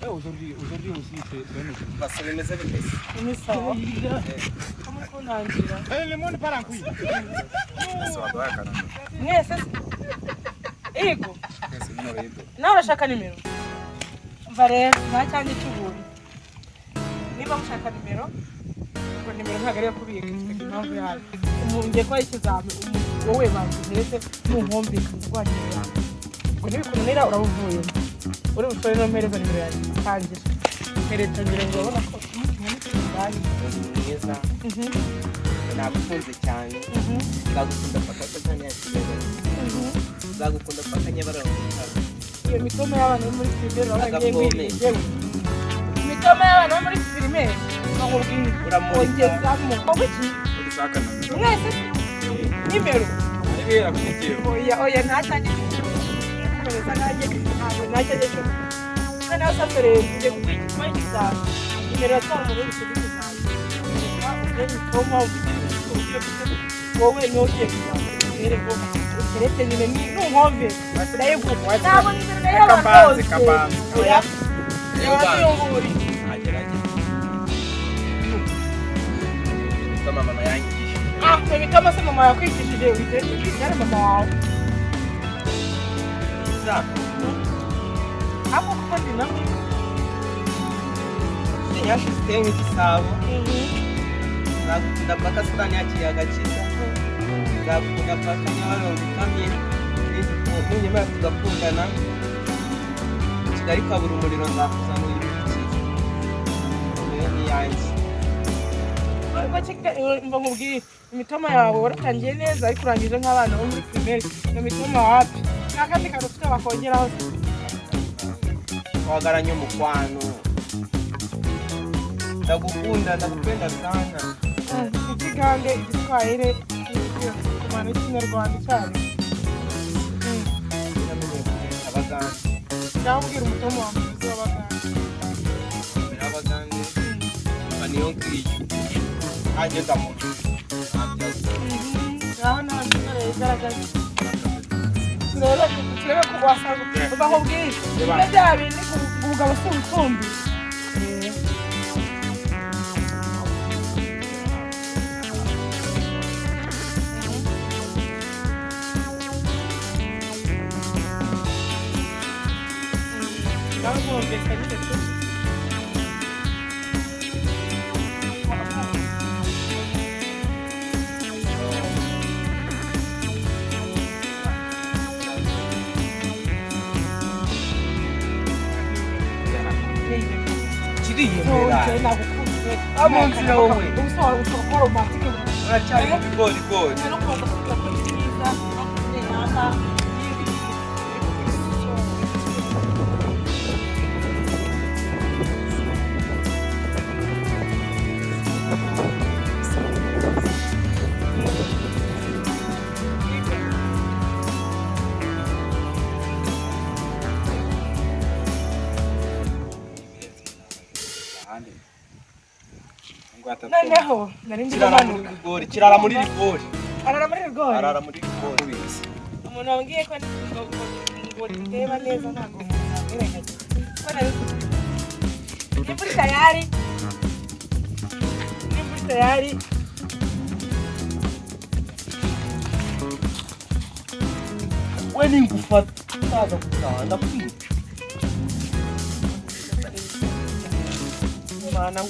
Eh, aujourd'hui aussi, c'est un autre. Basa bimeze bite? Ni sawa. Ko muri kuntangira. Eh, le monde part en couille. Ese waduhaye akantu. Mwese se? Yego. Twese nimero y'iduka. Nawe urashaka nimero? Umva rero, nta cyanjye cy'ubuntu. Niba mushaka nimero, ubwo nimero ntabwo ari iyo kubika, ifite impamvu yayo. Umuntu ngiye kubaha ikizami, wowe banza unterete, nunkumvikana uguha nimero yanjye. Ubwo nibikunanira uraba uvuyemo. Uri bushore no mpereza nimero yanjye. Tangira. Mpereza ngira ngo urabona ko Uri mwiza, nagukunze cyane. Nzagukunda paka satani yakigaragaza. Nzagukunda paka Nyabarongo. Iyo mitoma y'abana bo muri primaire urabona ngiye Agapome. ngwiriye njyewe. Imitoma y'abana bo muri primaire nkakubwira Uramurika. ongezamo. Wowe iki? Udushaka nomero. Mwese nimero. Niba yakubwiye. Oya oya, nta cyanjye cy'ubu. Nanjye ntabwo nta cyanjye cy'ubu. Noneho sasa rero ngiye kuguha igituma cy'ikizami. Nimero ya twa umuntu wese w'ikizami. Reka ugire mitoma, ufite ibintu ufite. Wowe niwe ugiye kuzamura ngo ukeretse nyine ni nunkombe. Ndayiguha. Ntabwo nimero nayo Reka abantu mbanze, bose. reka mbanze. Oya. Reba. Yabiyunguri. Agerageza. Mama mama yanyigishije. Ah, imitoma se mama yakwigishije witeze mama wawe. Mwiza. Ariko kuko ndi namwe. Ufite inyashu ziteye nk'igisabo. Nzagukunda paka satani yakiriye agakiza. Nzagukunda paka Nyabarongo ikamye. Nunyemera tugakundana. Kigali ikabura umuriro nzakuzanira ibikiza. Nimero ni iyanjye. Mba nkubwire imitoma yawe waratangiye neza ariko urangije nk'abana bo muri primaire. Iyo mitoma wapi? Nta kandi kantu ufite bakongeraho. Twagaranye umukwano. Ndagukunda, ndagupenda sana. Ikigande, igiswahili, kumana ikinyarwanda icyarimwe. Namenyeye kugenda abagande. Ngaho mbwira umutoma wa mbere uzi w'abagande. Mbere y'abagande, mba niyo ngiyo. Nanjye ndamuzi. Ngaho nawe nsigaye igaragaza. Turebe turebe ko wasanga uba nkubwire. Niba bya bindi ubugabo si ubutumbi. Ngaho mwumvikanye tu. Kiriyemera. Nagukunze. Amunsi na wowe. Ubusobanuro ushobora kuba romantike. Uracyari mu bigorigori. No kubanza kuvuga ko ni byiza, no kubyinana, Ahandi. Ngo atatu. Noneho nari ndi Kirara muri kumanuka. rigori, kirara muri rigori. Arara muri rigori. Arara muri rigori. Umuntu wambwiye ko ngo ndeba neza ntabwo namwirengagiza. Ko nari nimba uri tayari, nimba uri tayari, We ningufata utaza gutaha ndakwica. Mana we.